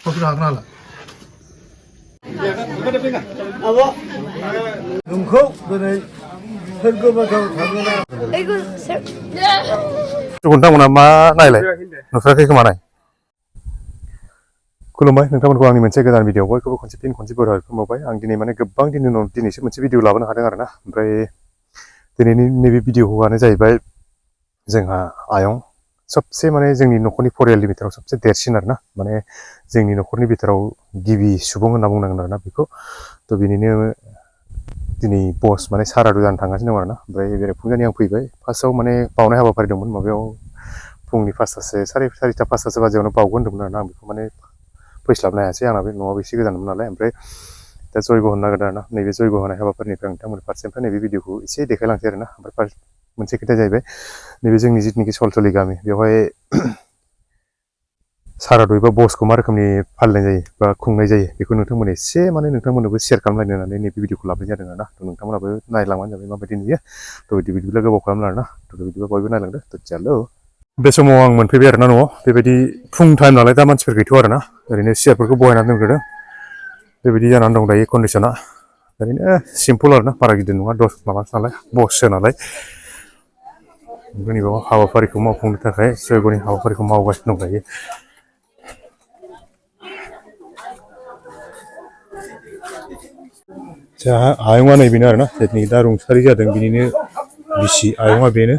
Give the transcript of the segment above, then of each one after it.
Kopi nak kenal. Apa? Subungkou dari harga macam harga. Ego. Cukup mana naik nukar ke mana? खुलुमबाय नोंथांमोनखौ आंनि मोनसे गोदान video बयखौबो खनसे बरायबाय आं दिनै माने गोबां दिननि उनाव दिनैसो मोनसे भिडिअ लाबोनो हादों आरोना ओमफ्राय दिनैनि नैबे भिडिअआनो जाहैबाय जोंहा आयं सबसे माने जोंनि नखरनि फरियालनि बिथोराव सबसे देरसिन आरोना माने जोंनि नखरनि बिथोराव गिबि सुबुं होनना बुंनांगोन आरोना बेखौ थ' बिनिनो दिनै बस माने सारादु जानो थांगासिनो दं आरोना ओमफ्राय बेरेफुंजानि आं फैबाय फार्स्टआव माने बावनाय हाबाफारि दंमोन माबायाव फुंनि 5टासो सारिथा 5टासो बाजियावनो बावगोन होनदोंमोन आरोना आं बेखौ माने फैस्लाबनो हायासै आंना बे न'आबो एसे गोजानमोन नालाय ओमफ्राय दा जयग' होनो नागिरदों आरोना नैबे जयग' होनाय हाबाफारिनिफ्राय नोंथांमोननि फारसेनिफ्राय नैबे भिडिअखौ एसे देखायलांसै आरोना ओमफ्राय मोनसे खोथाया जाहैबाय नैबे जोंनि जिथुनिखि सलसलि गामि बेवहाय सारादु एबा बसखौ मा रोखोमनि फालिनाय जायो बा खुंनाय जायो बेखौ नोंथांमोन एसे माने नोंथांमोननोबो शेयार खालामलायनो होननानै नैबे भिडिअखौ लाबोनाय जादों आरोना थ' नोंथांमोनाबो नायलांबानो जाबाय माबायदि नुयो थ' बिदिब्ला गोबाव खालामला आरोना थ' बिदिब्ला बयबो नायलांदो थ' चालो बे समाव आं मोनफैबाय आरोना न'आव बेबायदि फुं टाइम नालाय दा मानसिफोर गैथ'आ आरोना ओरैनो सियारफोरखौ बहायनानै दोनग्रोदों बेबायदि जानानै दं दायो कन्डिसना ओरैनो सिम्पोल आरोना बारा गिदिर नङा माबासो नालाय बससो नालाय ओमफ्राय नैबेयाव हाबाफारिखौ मावफुंनो थाखाय जयग'नि हाबाफारिखौ मावगासिनो दं दायो जोंहा आयंआ नैबेनो आरोना जिथुनिखि दा रुंसारि जादों बिनिनो बिसि आयंआ बेनो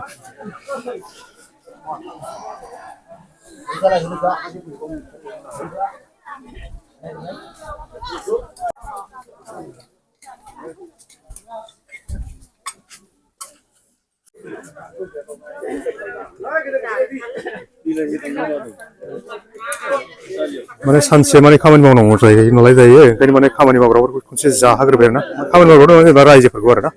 माने सानसे माने खामानि मावनांगौ जायो नालाय जायो ओंखायनो माने खामानि मावग्राफोरखौ खनसे जाहोग्रोबाय आरोना खामानि मावग्रा जेनेबा रायजोफोरखौ आरोना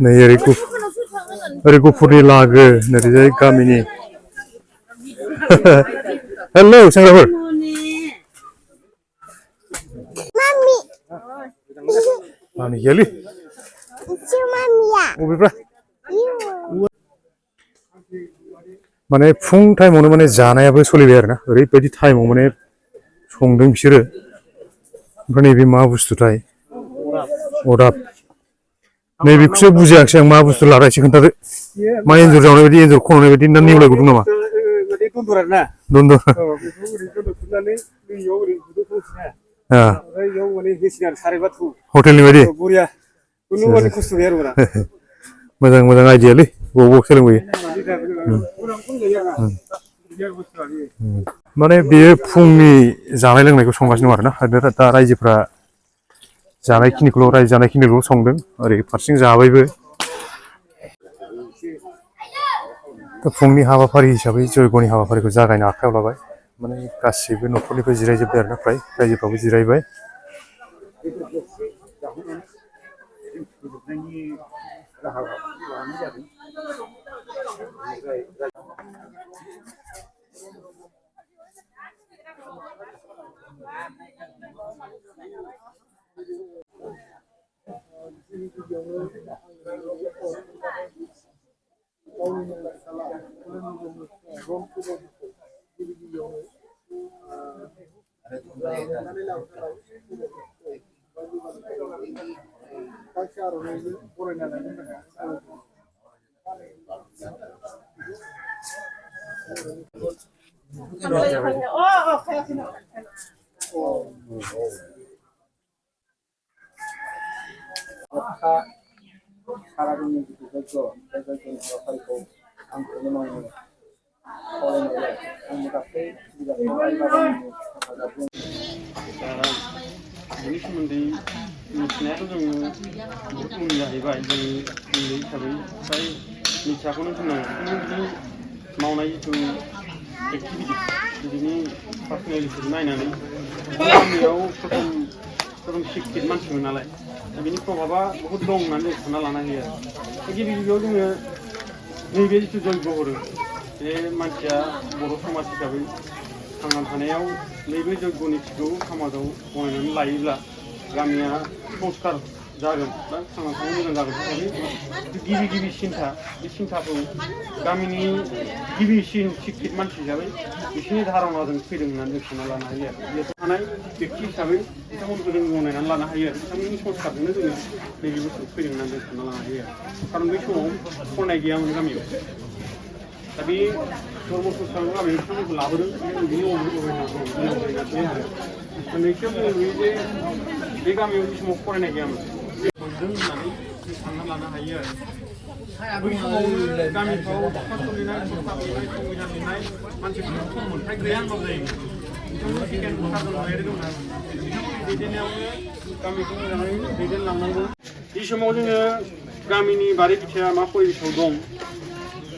नै ओरै गुफुरनि लागो नोरैजाय गामिनि हेलौ सेंग्राफोर मामि गैयालै बबेब्रा माने फुं टाइमावनो माने जानायाबो सोलिबाय आरोना ओरैबायदि टाइमाव माने संदों बिसोरो ओमफ्राय नैबे मा बुस्थुथाय अदाब नैबेखौसो बुजियाखिसै आं मा बुस्थु लादा एसे खोन्थादो मा एन्जर जावनाय बायदि एन्जर खन'नाय बायदि ना नेवलाय गुदुं नामा दन्दर आरोना दन्दर बेखौ ओरै दन्दर खुरनानै दैयाव ओरै गुदुं खौसिना ओमफ्राय बेयाव माने होसिगोन आरो साराय बाथौ हटेलनि बायदि बरिया खुनु माने खस्थ' गैया आरो मोजां आइडियालै बबाव सोलोंबोयो माने बेयो फुंनि जानाय लोंनायखौ संगासिनो दं आरोना दा रायजोफ्रा रायजो जानायखिनिखौल' संदों ओरै फारसेथिं जाबायबो फुंनि हाबाफारि हिसाबै जयग'नि हाबाफारिखौ जागायनो आखायाव लाबाय माने गासिबो न'खरनिफ्राय जिरायजोब्बाय आरोना फ्राय रायजोफ्राबो जिरायबाय बेनि सोमोन्दै मिथिनायाथ' जोङो बहुत उन जाहैबाय जों उन्दै हिसाबै फ्राय मिथियाखौनो बुंनांगोन बिदि मावनाय जिथु एक्टिभिटिस बिदिनि पार्सनेलिटिखौ नायनानै गामियाव प्रथम शिक्षित मानसिमोन नालाय दा बिनि प्रभाबा बहुत दं होननानै जों सानना लानो हायो आरो गिबियाव जोङो नैबे जिथु जयग' हरो बे मानसिया बर' समाज हिसाबै थांना थानायाव नैबे जयग'निथिखौ समाजाव गनायनानै लायोब्ला गामिया संस्कार जागोन बा थांना थानो मोजां जागोन हिसाबै गिबि सिन्था बे सिन्थाखौ गामिनि गिबिसिन शिक्षित मानसि हिसाबै बिसोरनि धारणाजों फैदों होननानै जों सानना लानो हायो आरो बेयाव थानाय बेक्ति हिसाबै बिथांमोनखौ जों गनायनानै लानो हायो आरो बिथांमोननि संस्कारजोंनो जोङो नैबे बुस्थुखौ फैदों होननानै जों सानना लानो हायो आरो खारन बै समाव फरायनाय गैयामोन गामियाव दा बे धर्म संस्कारखौ गामियाव बिथांमोनखौ लाबोदों बिनि अबहायनानै आरो नैथियाव जोङो नुयो जे बे गामियाव बे समाव फरायनाय गैयामोन मोनदों होननानै जों सानना लानो हायो आरो बै समावनो गामिफ्राव समाज सोलिनाय सरकार लिरनाय संबिधान लिरनाय मानसिफोरनि खम मोनथाय गैया होनबाबो जायो बिथांमोन बिगियान सरकारजों लायनो दं बिथांमोननि दैदेननायावनो गामिखौ मोजाङै दैदेनलांनांगौ बे समाव जोङो गामिनि बारि बिथाया मा परिबेसाव दं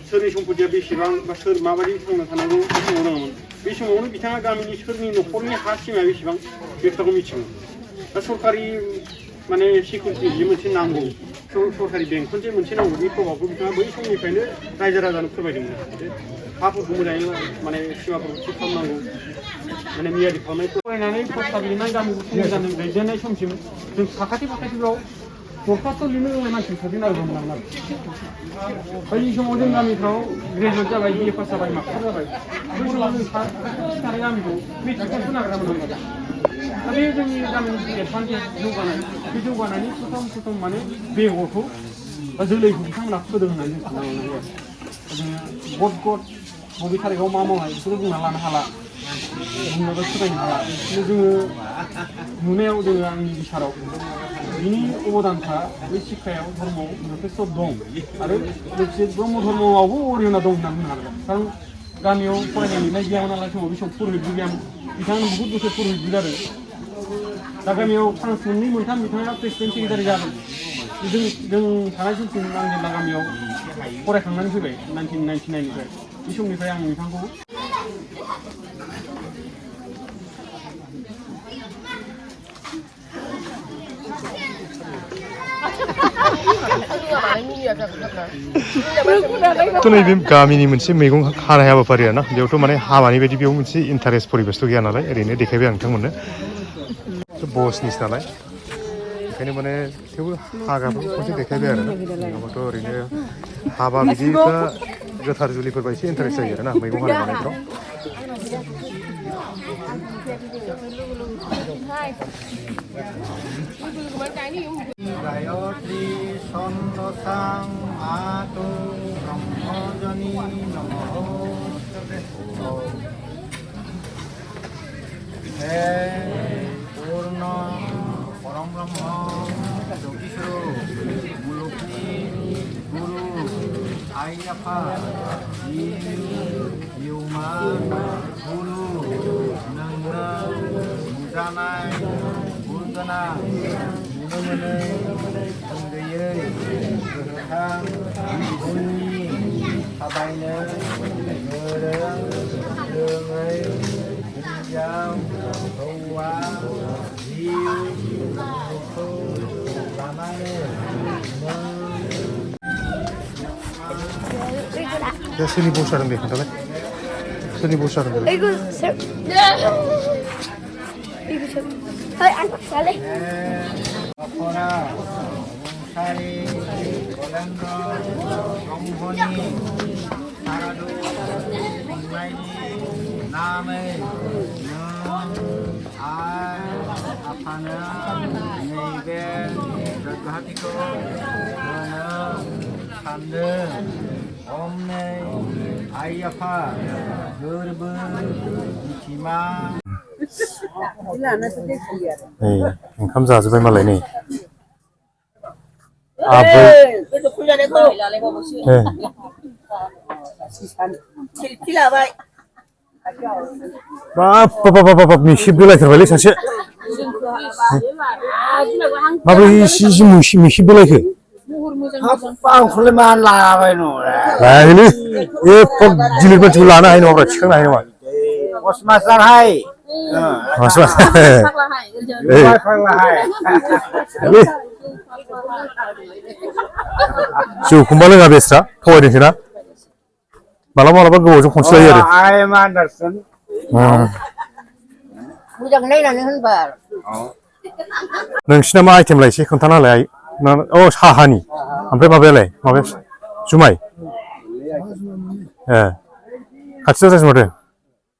सोरनि सम्पतिया बेसेबां बा सोर माबायदि थांना थानांगौ बे समाव दङमोन बे समावनो बिथाङा गामिनि सोरनि न'खरनि हा सिमाया बेसेबां बेफोरखौ मिथिगौ दा सरकारि माने सिकिउरिटि जि मोनसे नांगौ सरकारि बेंखन जे मोनसे नांगौ बे प्रभाबखौ बिथाङा बै समनिफ्रायनो रायजो राजानो फोरमायदोंमोन हाफोरखौ मोजाङै माने सिमाफोरखौ थि खालामनांगौ माने मियादि खालामनाय फरायनानै प्रस्ताब लिरनाय गामिखौ संबिधानजों दैदेननाय समसिम जों साखाथि फाखाथिफ्राव दरखास्त' लिरनो रोंनाय मानसि सोदेरनो नागिरदोंमोन आरो बै समाव जों गामिफ्राव ग्रेजुवेट जाबाय बिए पास जाबाय मास्टार जाबाय बै समाव जों थानाय गामिखौ मेट्रिक पासखौ नागिरनांगोन दा बे जोंनि गामिनि एडभान्टेज जौगानाय बे जौगानायनि प्रथम माने बेगरखौ बा जोलैखौ बिथांमोना फोदों होननानै जों सानना लानो हायो जोङो गद बबे थारिखआव मा मावनाय बेखौबो बुंना लानो हाला बुंनोबो फोथायनो हाला जोङो नुनायाव जोङो आंनि बिसाराव बिनि अबदानफ्रा बे शिक्षायाव धर्मआव जथेस्थ' दं आरो लोगोसे ब्रह्म धर्मआवबो अरिहना दं होनना बुंनो हागोन खारन गामियाव फरायनाय लिरनाय गैयामोन नालाय समाव बे समाव पुर'हितबो गैयामोन बिथाङा बहुत बोसोर पुर'हितबो जादों दा गामियाव फ्रान्स मोननै मोनथाम बिथाङा प्रेसिडेन्ट सेक्रेटारि जादों जों थानाय समसिम आं जेब्ला गामियाव फरायखांनानै फैबाय 1999 निफ्राय बे समनिफ्राय आं बिथांखौ थ' नैबे गामिनि मोनसे मैगं हानाय हाबाफारि आरोना बेयावथ' माने हाबानि बायदि बेयाव मोनसे इन्टारेस्ट परिबेसथ' गैया नालाय ओरैनो देखायबाय आं नोंथांमोननो बसनिसो नालाय ओंखायनो माने थेवबो हाग्राफोरखौ खनसे देखायबाय आरो ना नङाबाथ' ओरैनो हाबा बिदिबा गोथार जुलिफोरबा एसे इन्टारेस्ट जायो आरो ना मैगं हानाय मानायफ्राव गायत्री सन्दसां आतु ब्रह्मजनी नमोस्तुते हे पूर्ण परम ब्रह्म योगीश्वर मुलुकनि गुरु आइ आफा जिउमा गुरु नोंनो नुजानाय गुन गोनां नुनो मोनै थोंगोयै गोथां बिबुंनि थाबायनो गोरों रोङै हिन्जाव हौवा जिउ मुलुगखौ लानानै सोरनि बस जादों दे खोन्थालाय सोरनि बस जादों नखरा मुसारि कलेन्द्र ब्रह्मनि सारादु खुंनायनि नामै नों आइ आफानो नैबे जग्गाथिखौ होनो सानदों अमनै आइ आफा गोरबो मिथिमा ओंखाम जाजोब्बाय मालाय नै बाब मिसिबबोलायथारबायलै सासे माबोरै मिसिबबोलायखो आंखौलाय मा लाबाय लायलै एफा गिलिर मानसिखौ लानो हायो नङाब्रा थिखांनो हायो नङा मास्टारहाय जौखौबा लोङा बेस्रा थगायदोंसो ना मालाबा मालाबा गोबावजों खनसे लायो आरो मोजां नायनानै होनबा नोंसिना मा आइटेम लायसै खोन्थाना होलाय अ साहानि ओमफ्राय माबायालाय माबाया जुमाय खाथियाव जासै माथो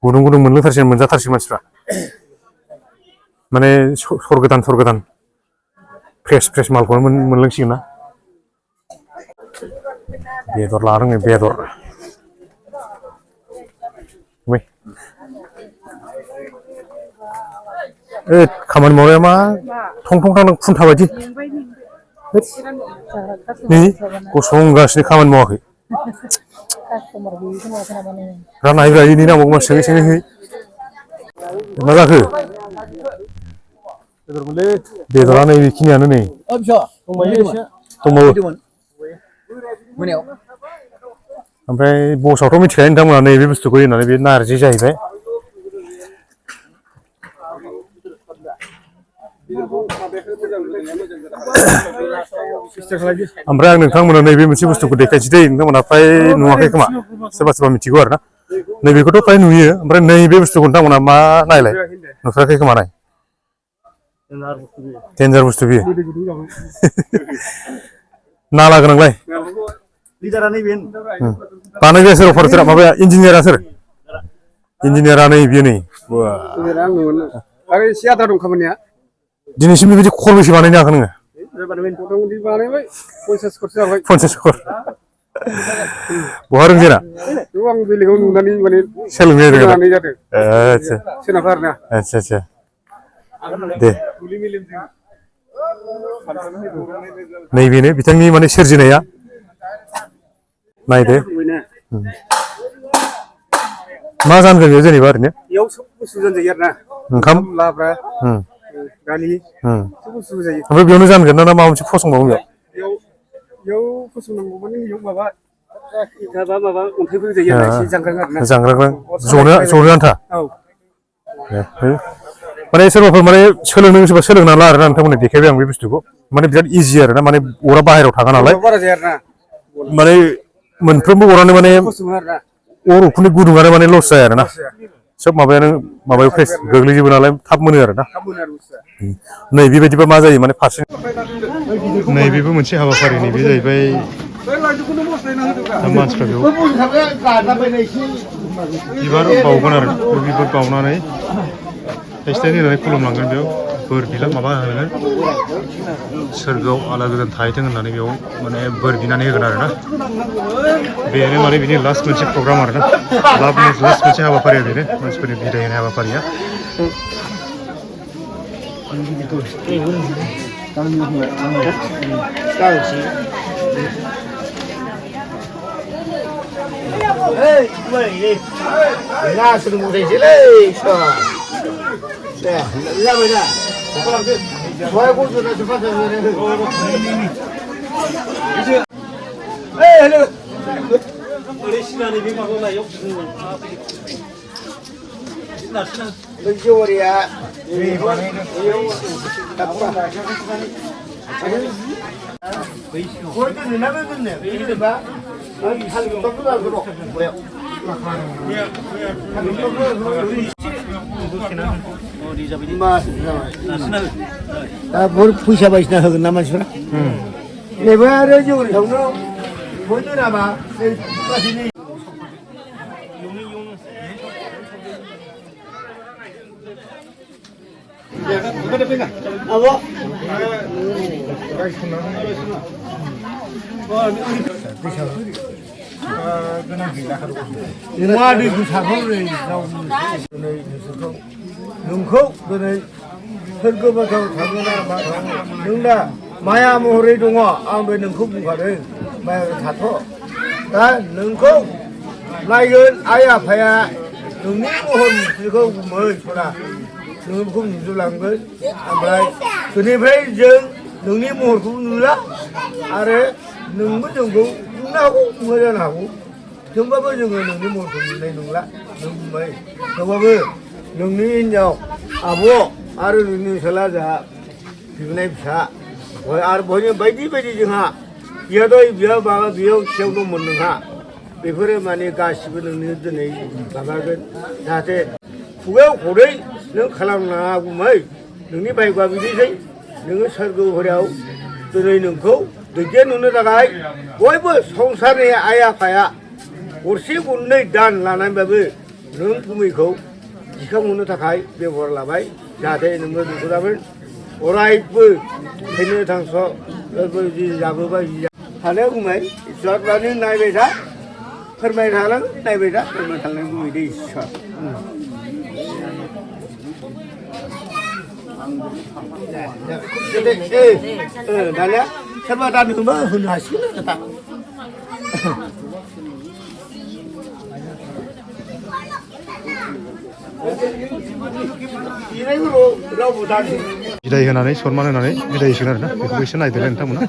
गुदुं गुदुं मोनलोंथारसिगोन मोनजाथारसिगोन मानसिफ्रा माने सर गोदान फ्रेस मालखौनो मोनलोंसिगोन ना बेदर लादों नै बेदर खामानि मावनाया मा थं थांदों खुन्था बायदि नै गसंगासिनो खामानि मावाखै रानना होयोब्रा इनि नामाव सोङै मा जाखो बेदरा नै बेखिनियानो नै दंबावो ओमफ्राय बसआवथ' मिथिखायो नोंथांमोना नैबे बुस्थुखौ होननानै बे नारजि जाहैबाय ओमफ्राय आं नोंथांमोना नैबे मोनसे बुस्थुखौ देखायसै दै नोंथांमोना फ्राय नुवाखै खोमा सोरबा मिथिगौ आरो ना नैबेखौथ' फ्राय नुयो ओमफ्राय नैबे बुस्थुखौ नोंथांमोना मा नायलाय नुफेराखै खोमा नाय डेन्जार बुस्थु बियो नाला गोनांलाय बानायग्राया सोर अपारेटरा माबाया इन्जिनियारा सोर इन्जिनियारा नै बियो नै दिनैसिम बेबायदि खरबेसे बानायनो हाखो नोङो 50 खर बहा रोंजेना सोलोंनाय आदसा दे नैबेनो बिथांनि माने सोरजिनाया नायदो मा जानगोन बेयाव जेनेबा ओरैनो बेयाव सब बुस्थु जानजायो आरो ना ओंखाम लाब्रा दालि सब बुस्थु जायो ओमफ्राय बेयावनो जानगोन ना माबा मोनसे फसंबावो बेयाव फसंनांगौ माने बेयाव माबा अन्थाइफोर जायो आरो एसे जांग्रां आरो ना जनो आन्था माने सोरबाफोर माने सोलोंना ला आरोना नोंथांमोननो देखायबाय आं बे बुस्थुखौ माने बिराद इजि आरो ना माने अरा बाहेरायाव थाङा नालाय माने मोनफ्रोमबो अरानो माने अर उखुन्दै गुदुंआनो माने लस जाया आरोना सब माबायानो माबायाव फ्रेस गोग्लैजोबो नालाय थाब मोनो आरोना नै बेबायदिबा मा जायो माने फारसे नैबेबो मोनसे हाबाफारि नैबे जाहैबाय मानसिफ्रा बेयाव बिबार बावगोन आरो बिबार बावनानै थाइसे होनानै खुलुमलांगोन बेयाव बोर बिला माबा होगोन सोरगोआव आला गोजोन थाहैथों होननानै बेयाव माने बोर बिनानै होगोन आरोना बेनो माने बिनि लास्ट मोनसे प्रग्राम आरोना लास्ट मोनसे हाबाफारिया बेनो मानसिफोरनि बिदाय होनाय हाबाफारिया फैसा बायसिना होगोन ना मानसिफ्रा नैबे आरो जौनि सावनो बयबो नामा नोंखौ दिनै सोरगो बाथौआव थाङोना मा नों दा माया महरै दङ आं बे नोंखौ बुंखादों माया थाथ' दा नोंखौ नायगोन आइ आफाया नोंनि महर मुस्रिखौ मोनसना नोंखौ नुजोबलांगोन ओमफ्राय बेनिफ्राय जों नोंनि महरखौ नुला आरो नोंबो जोंखौ नुनो हागौ नुवा जानो हागौ जोंबाबो जोङो नोंनि महरखौ नुनाय नंला नों बुंबाय थेवबाबो नोंनि हिन्जाव आब' आरो नोंनि फिसाला जोंहा बिबोनाय फिसा आरो बयनो बायदि बायदि जोंहा बेयाव माबा बेयाव सियाव दंमोन नोंहा बेफोरो माने गासिबो नोंनो दिनै माबागोन जाहाथे खुगायाव खदै नों खालामनाङा गुमै नोंनि भाग्यआ बिदिसै नोङो सोरगोफोराव दिनै नोंखौ दैदेननो थाखाय बयबो संसारनि आइ आफाया गरसे गरनै दान लानानैबाबो नों गुमैखौ दिखांहरनो थाखाय बेबहार लाबाय जाहाथे नोंबो नुजागोन अरायबो थैनो थांस' जि जाबोबाय थानायाव गुमै इसोरफ्रानो नायबाय था फोरमाय थालां नायबाय था फोरमाय थालां गुमै दै इसोर दानिया सोरबा दानोबा होनो हासिगोन खोथा बिदाय होनानै सनमान होनानै बिदाय होसिगोन आरोना बेखौबो एसे नायदोलाय नोंथांमोना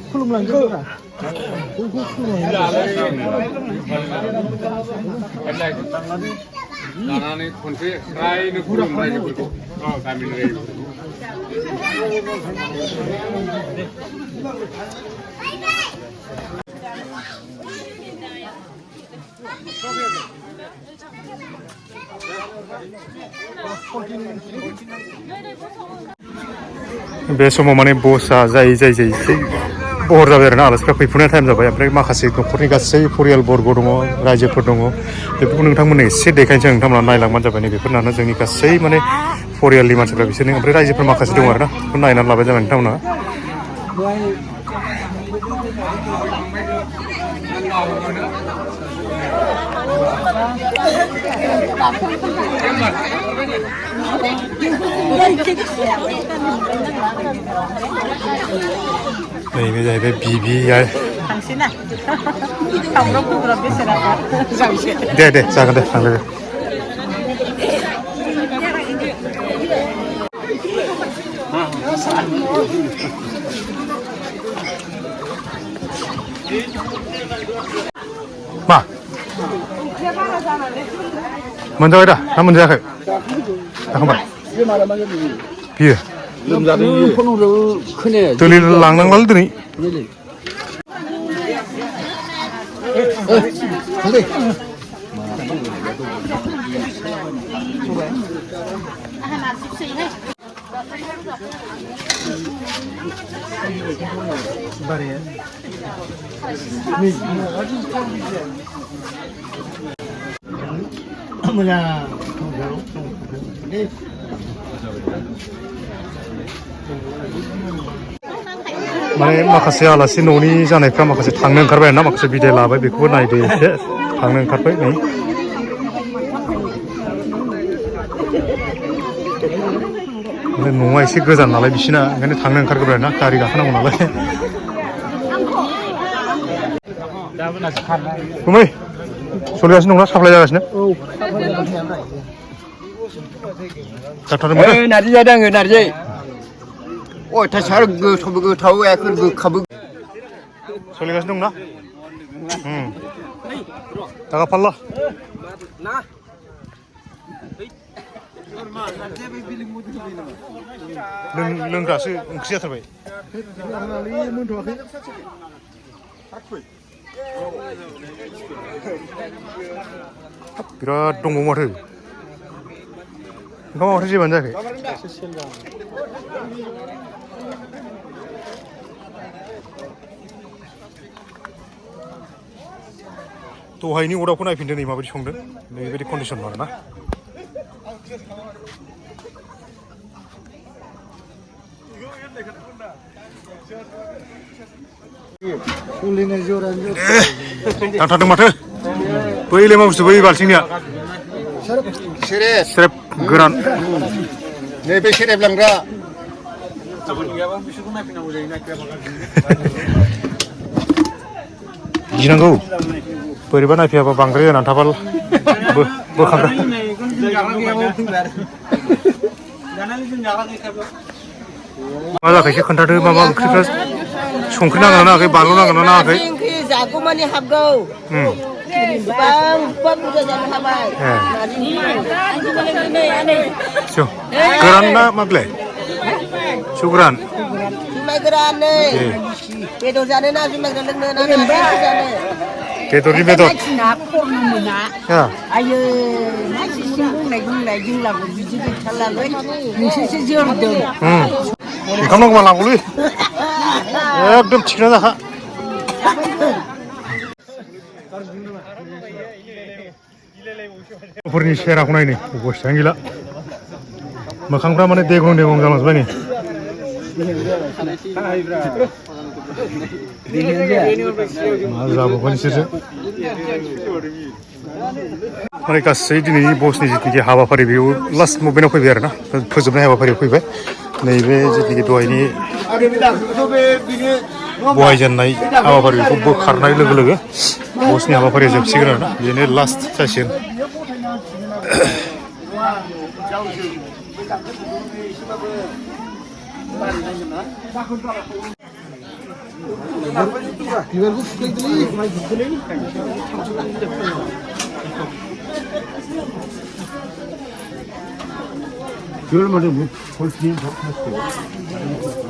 खुलुमलांदो लानानै खनसे रायनो खुलुमबाय रायजोफोरखौ गामिनि रायजोफोरखौ बे समाव माने बसआ जायै बहर जाबाय आरोना आलासिफ्रा फैफुनाय टाइम जाबाय ओमफ्राय माखासे न'खरनि गासै परियालबर्ग दङ रायजोफोर दङ बेफोरखौ नोंथांमोननो एसे देखायनोसै नोंथांमोना नायलांबानो जाबाय नै बेफोरनानो जोंनि गासै माने परियालनि मानसिफ्रा बिसोरनि ओमफ्राय रायजोफोर माखासे दङ आरोना बेखौ नायनानै लाबाय जाबाय नोंथांमोना नैबे जाहैबाय बिबि दे जागोन दे थांदो मा मोनजाबाय दा ना मोनजायाखै जाखांबाय बियो दोनै लांनांलालै दिनै माने माखासे आलासि न'नि जानायफ्रा माखासे थांनो ओंखारबाय आरोना माखासे बिदाय लाबाय बेखौबो नायदो एसे थांनो ओंखारबाय नै न'आ एसे गोजान नालाय बिसिना ओंखायनो थांनो ओंखारग्रोबाय आरोना गारि गाखोनांगौ नालाय गुमै सोलिगासिनो दंना साप्लाय जागासिनो नारजि जादों आङो नारजि अयथासार गोथावबो गोथाव एखर गोखाबो सोलिगासिनो दंना थाखा फाल्ला लोंग्रासो ओंख्रि जाथारबाय बिराद दंबावो माथो ओंखामा माथो जेबोआनो जायाखै दहायनि अरदाबखौ नायफिनदो नै माबायदि संदों नैबायदि कन्डिसन आरोना नांथारदों माथो बैलाय मा बुस्थु बै बाल्थिंनिया सेरेब गोरान नैबे सेरेब लांग्रा गिनांगौ बोरैबा नायफैयाबा बांद्राय जानानै थाबा बोखांग्रा मा जाखो एसे खोन्थादो मा ओंख्रिफ्रा संख्रि नांगोना नाङाखै बानलु नांगोना नाङाखै जागौमानि हाबगौ Bang, pam juga jangan habai. 저 그란나 마블레 슈그란 Cuma geran nih. Bedo sana na cuma geran na sana. 개돌이 배도 야 Ayo, masih singgung lagi lagu biji kecala loh. Mesti sejauh itu. 이 감독만 나올리 एकदम 치료다 하 फोरनि सेराखौ नायनो अबस्थायानो गैला मोखांफ्रा माने देग्रं देग्रं जालांजोब्बाय नै मा जाबावगोन बिसोरसो माने गासै दिनैनि बसनि जिथुनाखि हाबाफारि बेयाव लास्ट मुभमेन्टआव फैबाय आरो ना फोजोबनाय हाबाफारियाव फैबाय नैबे जिथुनाखि दहायनि बहायजेननाय हाबाफारि बेखौ बोखारनाय लोगो लोगो बसनि हाबाफारिया जोबसिगोन आरो ना बेनो लास्ट जासिगोन 그걸 먼저 볼 필요는 없었어요.